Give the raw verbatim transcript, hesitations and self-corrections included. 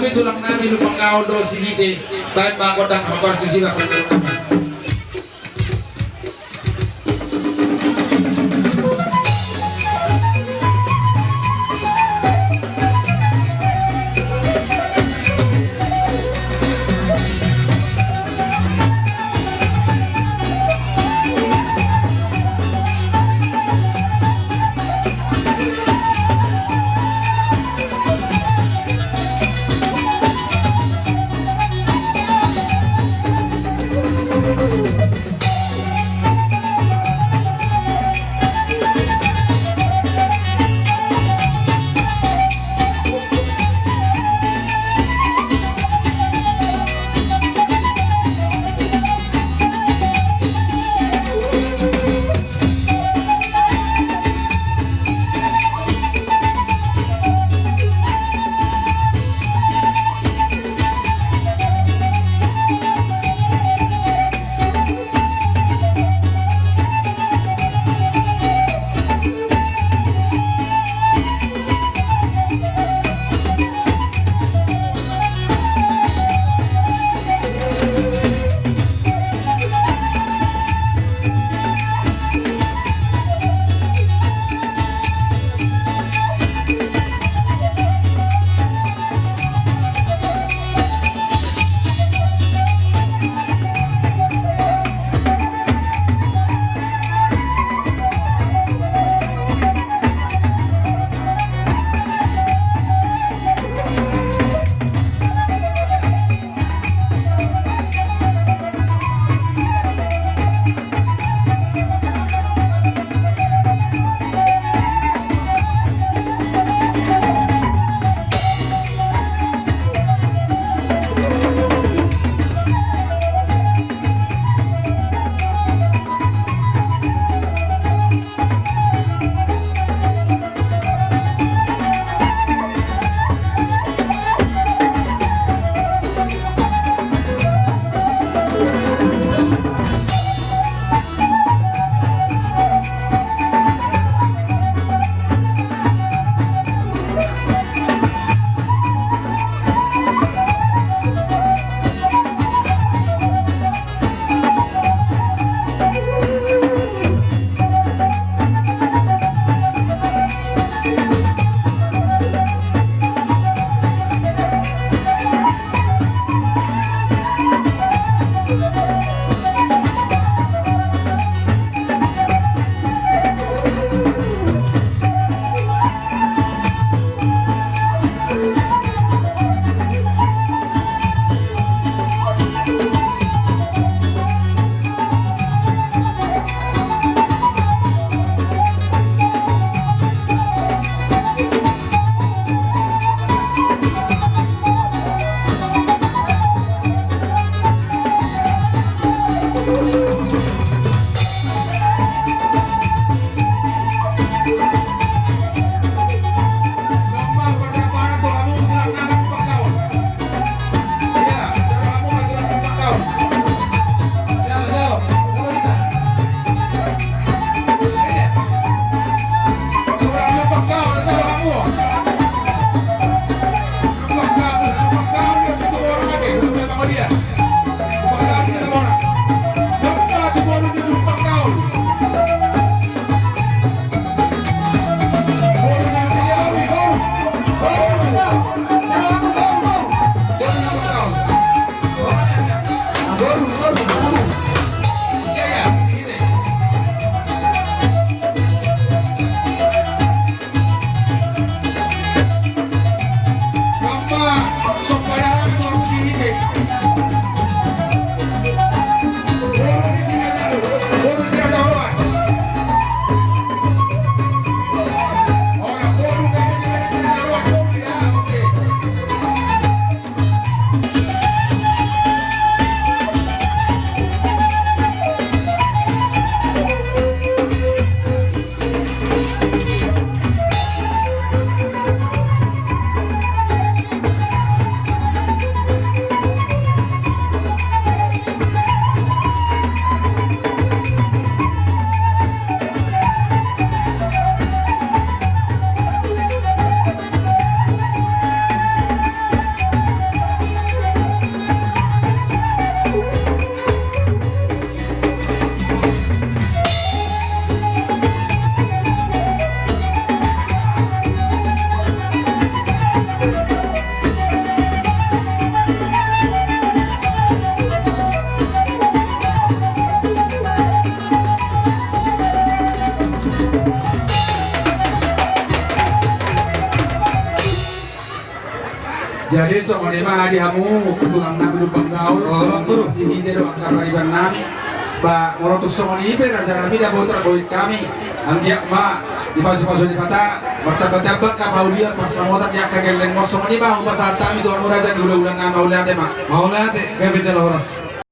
Tulang nami Lumban Gaol dohot Sihite, baen ma gondang na hombas tu jiba. Jadi songon i ma di hamu tulang nami Lumban Gaol, songon i ma sihite do angka pariban nami. Ba molo tung songon i pe raja nami, dapot tarbohit hami. Anggiat ma dipasupasu Debata, martambatamba angka paulian pansamotan di angka gellengmon. Songon i ma hupasahat hami tu hamu raja ni hulahula nami, mauliate ma. Mauliate, gabe jala horas.